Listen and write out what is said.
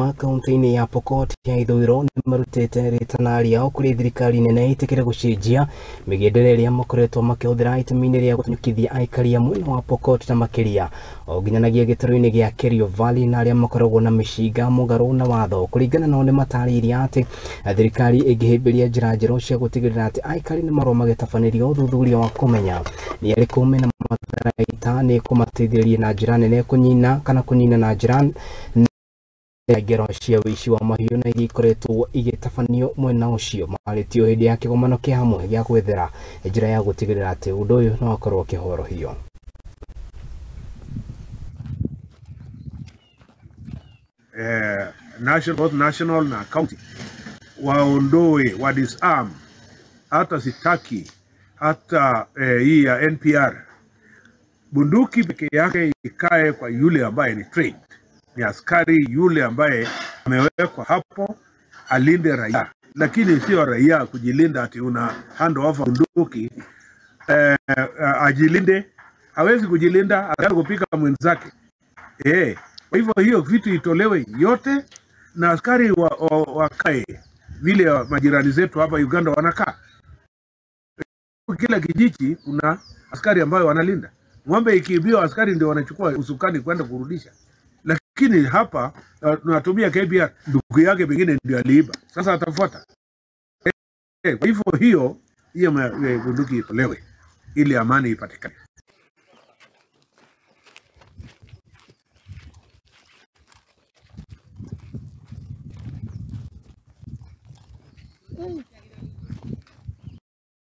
kuma kaunti-inĩ ya Pokot ya ithũĩro nĩmarutĩte rĩtana rĩao kũrĩ thirikari nene ĩtĩkĩre gũcenjia mĩgendere ĩrĩa makoretwo makĩhũthĩra itemi-inĩ rĩa gũtanyũkithia aikari a mwena wa Pokot na makĩria o nginyanagia gĩtarũ-inĩ gĩa Kerio Valley na arĩa makoragwo na mĩcinga mũgarũ na watho. Kũringana nao nĩmatarĩirie atĩ thirikari ĩngĩhĩmbĩria njĩra njerũ cia gũtigĩrĩra atĩ aikari nĩmarwo magĩtabanĩrio ũthuthuria wa kũmenya nĩ arĩkũ mena matharaita nĩ kũmateithĩrĩria na njĩra nene kũnyina kana kũnina na njĩra ngero cia ũici wa mahiũ na iria ikoretwo igĩtabanio mwena ũcio. Marĩtio hĩndĩ ya kĩgomano kĩa hamwe gĩa gwethera njĩra ya gũtigĩrĩra atĩ ũndũ ũyũ no wakorwo ũkĩhorohio. National, both national na county waondoe wa disarm, hata sitaki hata hii ya NPR. Bunduki peke yake ikae kwa yule ambaye ni trained, ni askari yule ambaye amewekwa hapo alinde raia, lakini sio raia kujilinda ati una hand over bunduki ajilinde. Hawezi kujilinda, ataanza kupika mwenzake. Kwa hivyo hiyo vitu itolewe yote na askari wakae vile majirani zetu hapa Uganda wanakaa. Kila kijiji kuna askari ambayo wanalinda. Ng'ombe ikiibiwa askari ndio wanachukua usukani kwenda kurudisha. Lakini hapa tunatumia KPR, ndugu yake pengine ndio aliiba. Sasa atafuata. Kwa hivyo hiyo bunduki itolewe ili amani ipatikane.